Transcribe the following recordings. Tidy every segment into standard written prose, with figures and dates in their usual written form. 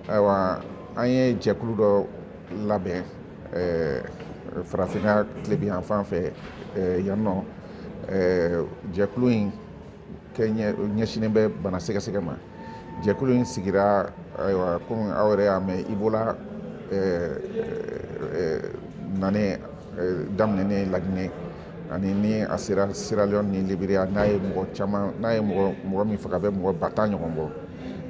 Ayiwa, an ye jɛkulu dɔ labɛn farafinna tilebinyanfan fɛ yan nɔ. Jɛkulu in kɛ ɲɛsinnen bɛ bana sɛgɛsɛgɛ ma. Jɛkulu in sigira, ayiwa, komi aw yɛrɛ y'a mɛn, Ebola nanen daminɛnen Laginɛ, ani ni a sera Sierra Leone ni Liberia, n'a ye mɔgɔ caman, n'a ye mɔgɔ mɔgɔ min faga, a bɛ mɔgɔ 10 000 ɲɔgɔn bɔ.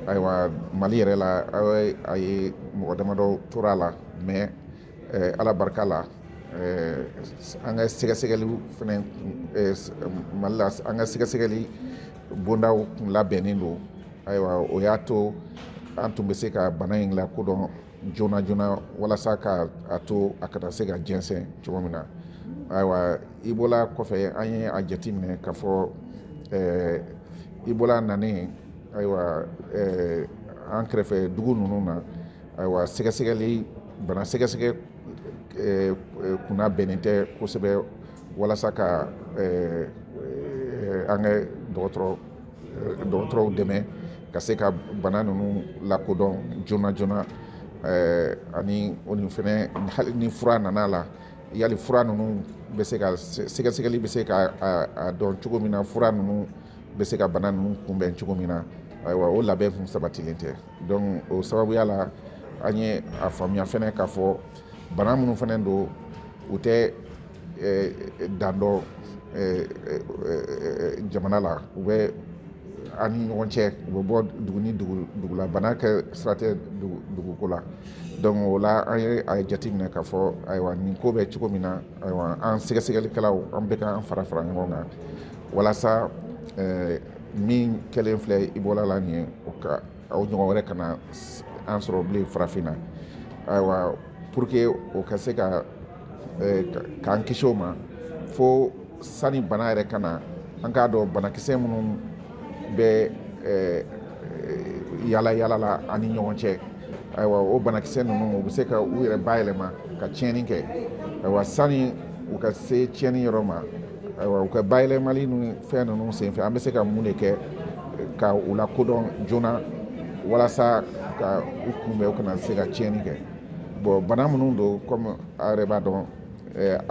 Ayiwa, Mali yɛrɛ la, aw a ye mɔgɔ damadɔ tora a la, mais Ala barika la, an ka sɛgɛsɛgɛliw fɛnɛ Mali la, an ka sɛgɛsɛgɛli bondaw kun labɛnnen don. Ayiwa, o y'a to an tun bɛ se ka bana in lakodɔn joona joona, walasa ka a to a kana se ka jɛnsɛn cogo min na. Ayiwa, Ebola kɔfɛ, an ye a jateminɛ k'a fɔ Ebola nanen, ayiwa, an kɛrɛfɛ dugu ninnu na, ayiwa, sɛgɛsɛgɛli, bana sɛgɛsɛgɛ kunna bɛnnen tɛ kosɛbɛ, walasa ka an ka dɔgɔtɔrɔw dɛmɛ ka se ka bana ninnu lakodɔn joona joona. Ani o ni fɛnɛ, hali ni fura nana la, yali fura ninnu bɛ se ka, sɛgɛsɛgɛli bɛ se ka a dɔn cogo min na fura ninnu bɛ se ka bana ninnu kunbɛn cogo min na, ayiwa, o labɛn kun sabatilen tɛ. Donc o sababuya la, an ye a faamuya fɛnɛ k'a fɔ bana minnu fɛnɛ don, u tɛ dan dɔn jamana la, u bɛ an ni ɲɔgɔn cɛ, u bɛ bɔ dugu ni dugu dugu la, bana kɛ sira tɛ duguko la. Donc o la, an ye a jateminɛ k'a fɔ, ayiwa, nin ko bɛ cogo min na, ayiwa, an sɛgɛsɛgɛlikɛlaw, an bɛ k'an fara fara ɲɔgɔn kan walasa min kɛlen filɛ Ebola la nin ye, o ka aw ɲɔgɔn wɛrɛ kana an sɔrɔ bilen farafinna. Ayiwa, pour que o ka se ka k'an kisi o ma, fo sani bana yɛrɛ ka na, an k'a dɔn banakisɛ minnu bɛ yala yala la an ni ɲɔgɔn cɛ. Ayiwa, o banakisɛ ninnu, u bɛ se ka u yɛrɛ bayɛlɛma ka tiɲɛni kɛ. Ayiwa, sani u ka se tiɲɛni yɔrɔ ma, ayiwa, u ka bayɛlɛmali ni fɛn ninnu senfɛ, an bɛ se ka mun de kɛ ka u lakodɔn joona, walasa ka u kunbɛn, u kana se ka tiɲɛni kɛ? Bon, bana minnu don, komi aw yɛrɛ b'a dɔn,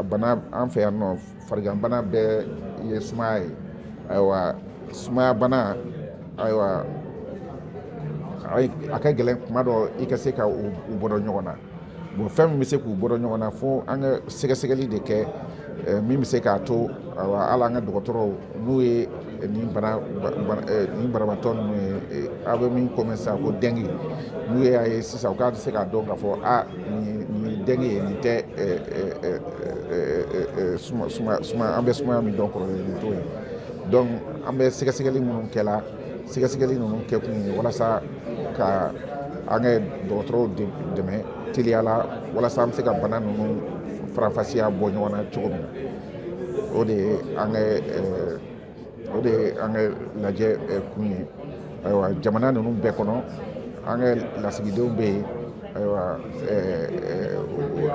bana an fɛ yan nɔ, fariganbana bɛɛ ye sumaya ye. Ayiwa, sumaya bana, ayiwa, a ka gɛlɛn kuma dɔ i ka se ka u bɔdɔ ɲɔgɔn na. Bon, fɛn min bɛ se k'u bɔdɔ ɲɔgɔn na, fo an ka sɛgɛsɛgɛli de kɛ min bɛ se k'a to, ayiwa, hali an ka dɔgɔtɔrɔw, n'u ye nin bana, nin banabaatɔ ninnu ye, aw bɛ min komi sisan ko dengue, n'u y'a ye sisan, u k'a se k'a dɔn k'a fɔ a nin dengue ye, nin tɛ suma suma suma, an bɛ sumaya min dɔn kɔrɔlen, nin t'o ye. Donc an bɛ sɛgɛsɛgɛli minnu kɛ la, sɛgɛsɛgɛli ninnu kɛ kun ye walasa ka an ka dɔgɔtɔrɔw dɛmɛ teliya la, walasa an bɛ se ka bana ninnu faranfasiya bɔ ɲɔgɔn na cogo min na. O de ye an ka lajɛ kun ye. Ayiwa, jamana ninnu bɛɛ kɔnɔ, an ka lasigidenw bɛ yen. Ayiwa,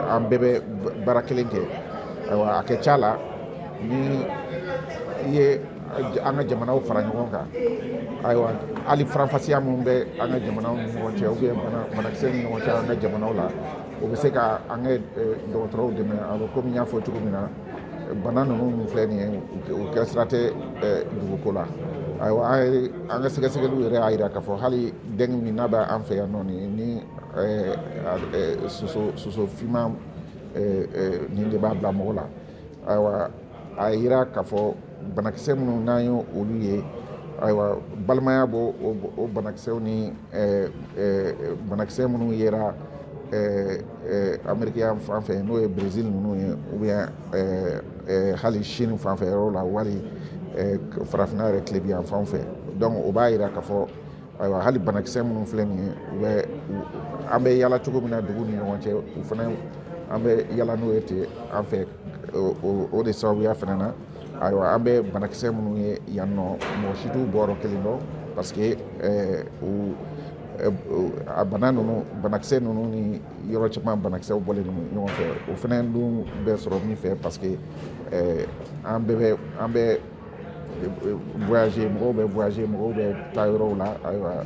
an bɛɛ bɛ baara kelen kɛ. Ayiwa, a kɛ ca la, ni i ye an ka jamanaw fara ɲɔgɔn kan, ayiwa, hali faranfasiya minnu bɛ an ka jamanaw ni ɲɔgɔn cɛ, ou bien banakisɛ ni ɲɔgɔn cɛ an ka jamanaw la, o bɛ se ka an ka dɔgɔtɔrɔw dɛmɛ. A bɛ komi n y'a fɔ cogo min na, bana ninnu min filɛ nin ye, u kɛ sira tɛ duguko la. Ayiwa, an ka sɛgɛsɛgɛliw yɛrɛ y'a jira k'a fɔ hali dengue min n'a bɛ an fɛ yan nɔ, nin ni soso finman nin de b'a bila mɔgɔ la. Ayiwa, a yira k'a fɔ banakisɛ minnu n'an ye olu ye, ayiwa, balimaya b'o o banakisɛw ni banakisɛ minnu yera Ameriki yan fan fɛ, n'o ye Brésil ninnu ye, ou bien hali Chine fan fɛ yɔrɔ la, wali farafinna yɛrɛ tilebin yan fan fɛ. Donc o b'a yira k'a fɔ, ayiwa, hali banakisɛ minnu filɛ nin ye, u bɛ an bɛ yala cogo min na dugu ni ɲɔgɔn cɛ, u fana, an bɛ yala n'o ye ten an fɛ. O de sababuya fana na, ayiwa, an bɛ banakisɛ minnu ye yan nɔ, mɔgɔ si t'u bɔyɔrɔ kelen dɔn, parce que u a bana ninnu, banakisɛ ninnu ni yɔrɔ caman banakisɛw bɔlen don ɲɔgɔn fɛ. O fana dun bɛ sɔrɔ min fɛ, parce que an bɛɛ bɛ an bɛ voyager, mɔgɔw bɛ voyager, mɔgɔw bɛ taa yɔrɔw la. Ayiwa,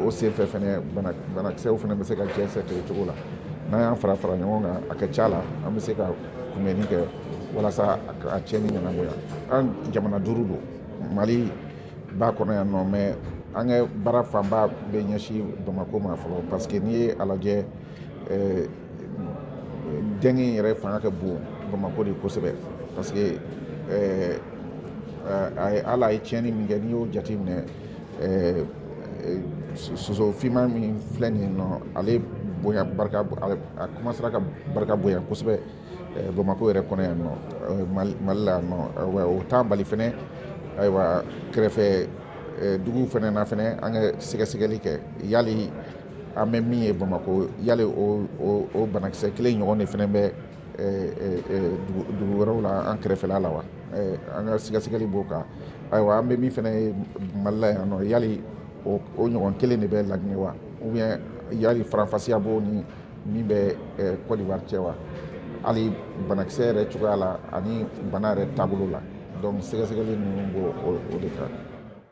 o senfɛ fɛnɛ, banakisɛw fɛnɛ bɛ se ka jɛnsɛn ten cogo la. N'an y'an fara fara ɲɔgɔn kan, a ka ca la an bɛ se ka kunbɛnni kɛ walasa a tiɲɛni kana bonya. An jamana 5 don, Mali b'a kɔnɔ yan nɔ, mais an ka baara fanba bɛ ɲɛsin Bamakɔ ma fɔlɔ, parce que n'i ye a lajɛ, dengue yɛrɛ fanga ka bon Bamakɔ de kosɛbɛ, parce que a ye, hali a ye tiɲɛni min kɛ, n'i y'o jateminɛ, soso finman min filɛ nin ye nɔ, ale bonya barika, a commencera ka barika bonya kosɛbɛ Bamakɔ yɛrɛ kɔnɔ yan nɔ, Mali la yan nɔ. O t'an bali fɛnɛ, ayiwa, kɛrɛfɛ duguw fɛnɛ na fɛnɛ, an ka sɛgɛsɛgɛli kɛ yali an bɛ min ye Bamakɔ, yali o banakisɛ kelen ɲɔgɔn de fɛnɛ bɛ dugu wɛrɛw la an kɛrɛfɛla la wa? An ka sɛgɛsɛgɛli b'o kan. Ayiwa, an bɛ min fɛnɛ ye Mali la yan nɔ, yali o ɲɔgɔn kelen de bɛ Laginɛ wa, ou bien yali faranfasiya b'o ni min bɛ Côte d'Ivoire cɛ wa, hali banakisɛ yɛrɛ cogoya la ani bana yɛrɛ taabolo la? Donc sɛgɛsɛgɛli ninnu b'o o de kan.